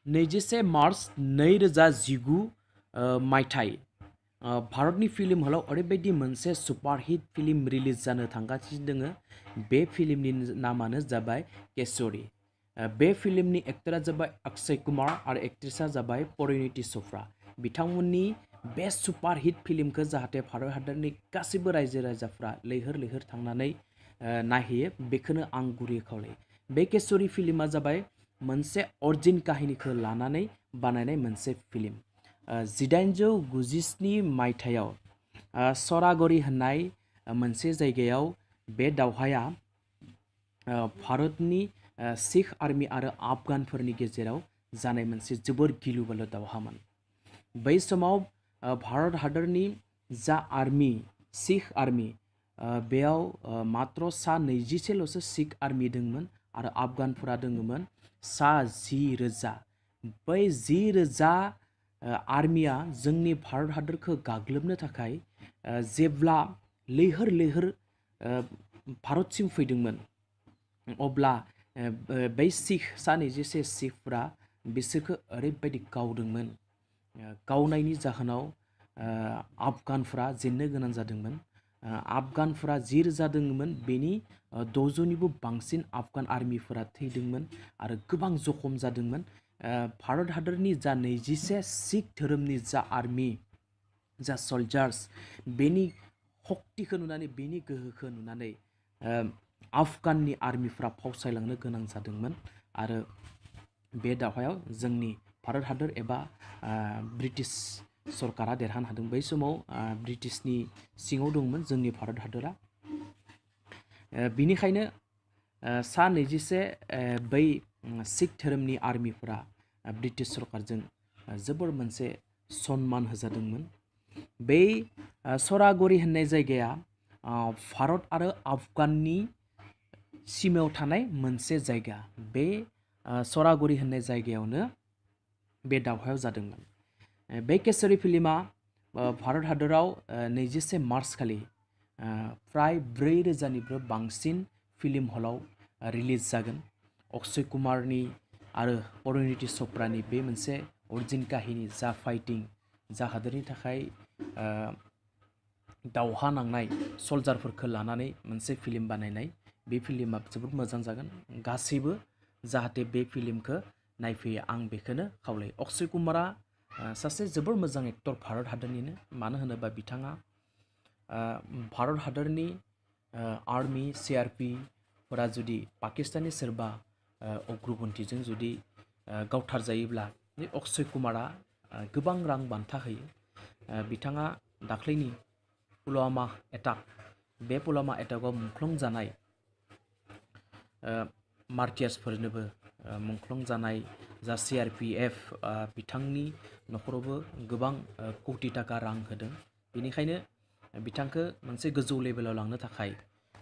21 March 2019 मायथाइ भारतनि film हलाव ओरैबायदि मोनसे सुपारहिट फिल्म रिलिज जानो थांगासिनो दोङो। बे फिल्मनि नामानो जाबाय केसरी। बे फिल्मनि एक्टरा जाबाय अक्षय कुमार आरो एक्ट्रेसा जाबाय परिणीति चोप्रा। बिथांमोननि बे सुपारहिट फिल्मखौ जाहाथे भारत हादरनि गासैबो रायजो राजाफ्रा लैहोर लैहोर थांनानै नायहैयो, बेखौनो आं गुरै खावलायो। बे केसरी फिल्मा जाबाय मोनसे अरिजिन काहिनीखौ लानानै बानायनाय मोनसे फिल्म। 1897 मायथाइयाव सरागरी होननाय मोनसे जायगायाव बे दावहाया भारतनि सिख आर्मी आरो आफगानफोरनि गेजेराव जानाय मोनसे जोबोर गिलु बालु दावहामोन। बै समाव भारत हादरनि जा आर्मी, सिख आर्मी, बेयाव मात्र सा 21ल'सो सिख आर्मी दंमोन आरो आफगानफोरा दङमोन सा 10,000। बै 10,000 आर्मिया जोंनि भारत हादरखौ गाग्लोबनो थाखाय जेब्ला लैहोर लैहोर भारतसिम फैदोंमोन, अब्ला बै सिख सा 21 सिखफोरा बिसोरखौ ओरैबायदि गावदोंमोन। गावनायनि जाहोनाव आफगानफोरा जेननो गोनां जादोंमोन। आफगानफोरा 10,000 दङमोन, बेनि 6,000निबो बांसिन आफगान आर्मिफोरा थैदोंमोन आरो गोबां जखम जादोंमोन। भारत हादरनि जा 21 सिख धोरोमनि जा आर्मी, जा सल्जार्स, बेनि शक्तिखौ नुनानै, बेनि गोहोखौ नुनानै आफगाननि आर्मिफ्रा फावसायलांनो गोनां जादोंमोन आरो बे दावहायाव जोंनि भारत हादर एबा ब्रिटिश सरकारा देरहानो हादों। बै समाव ब्रिटिशनि सिङाव दंमोन जोंनि भारत हादरा। बिनिखायनो सा 21 बै सिख धोरोमनि आर्मिफोरा ब्रिटिश सरकारजों जोबोर मोनसे सन्मान होजादोंमोन। बै सरागरी होननाय जायगाया भारत आरो आफगाननि सिमायाव थानाय मोनसे जायगा। बे सरागरी होननाय जायगायावनो बे दावहायाव जादोंमोन। बे केसरी फिल्मा भारत हादराव 21 मार्च खालि फ्राय 4,000निबो बांसिन फिल्म हलाव रिलिज जागोन। अक्षय कुमारनि आरो परिणीति चोप्रानि बे मोनसे अरिजिन काहिनी, जा फाइटिं, जा हादोरनि थाखाय दावहा नांनाय सल्जारफोरखौ लानानै मोनसे फिल्म बानायनाय, बे फिल्मा जोबोद मोजां जागोन। गासैबो जाहाथे बे फिल्मखौ नायफैयो, आं बेखौनो खावलायो। अक्षय कुमारा सासे जोबोर मोजां एक्टर भारत हादरनिनो। मानो होनोबा बिथाङा भारत हादरनि आर्मी, CRPफोरा जुदि पाकिस्ताननि सोरबा उग्रपन्थिजों जुदि गावथार जायोब्ला अक्षय कुमारा गोबां रां बान्था होयो। बिथाङा दाख्लैनि पुलवामा एटाक, बे पुलवामा एटाकआव मुंख्लं जानाय मार्टियार्सफोरनोबो मुंख्लं जानाय जा CRPF, बिथांनि न'खरावबो गोबां कौटि थाखा रां होदों। बेनिखायनो बिथांखौ मोनसे गोजौ लेभेलाव लांनो थाखाय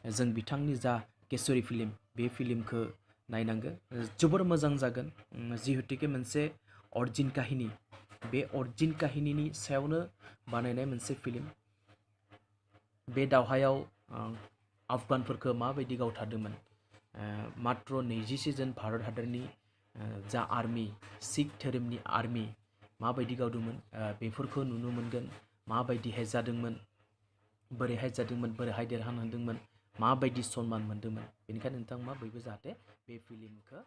जों बिथांनि जा केसरी फिल्म, बे फिल्मखौ नायनांगो। जोबोर मोजां जागोन, जिहेतुके मोनसे अरिजिन काहिनी, बे अरिजिन काहिनीनि सायावनो बानायनाय मोनसे फिल्म। बे दावहायाव आफगानफोरखौ माबायदि गावथारदोंमोन, मात्र 21 जन भारत हादरनि जा आर्मी, सिख धोरोमनि आर्मी माबायदि गावदोंमोन, बेफोरखौ नुनो मोनगोन। माबायदिहाय जादोंमोन, बोरैहाय जादोंमोन, बोरैहाय देरहानो हादोंमोन, माबायदि सन्मान मोन्दोंमोन। बेनिखायनो नोंथांमोना बयबो जाहाथे बे फिल्मखौ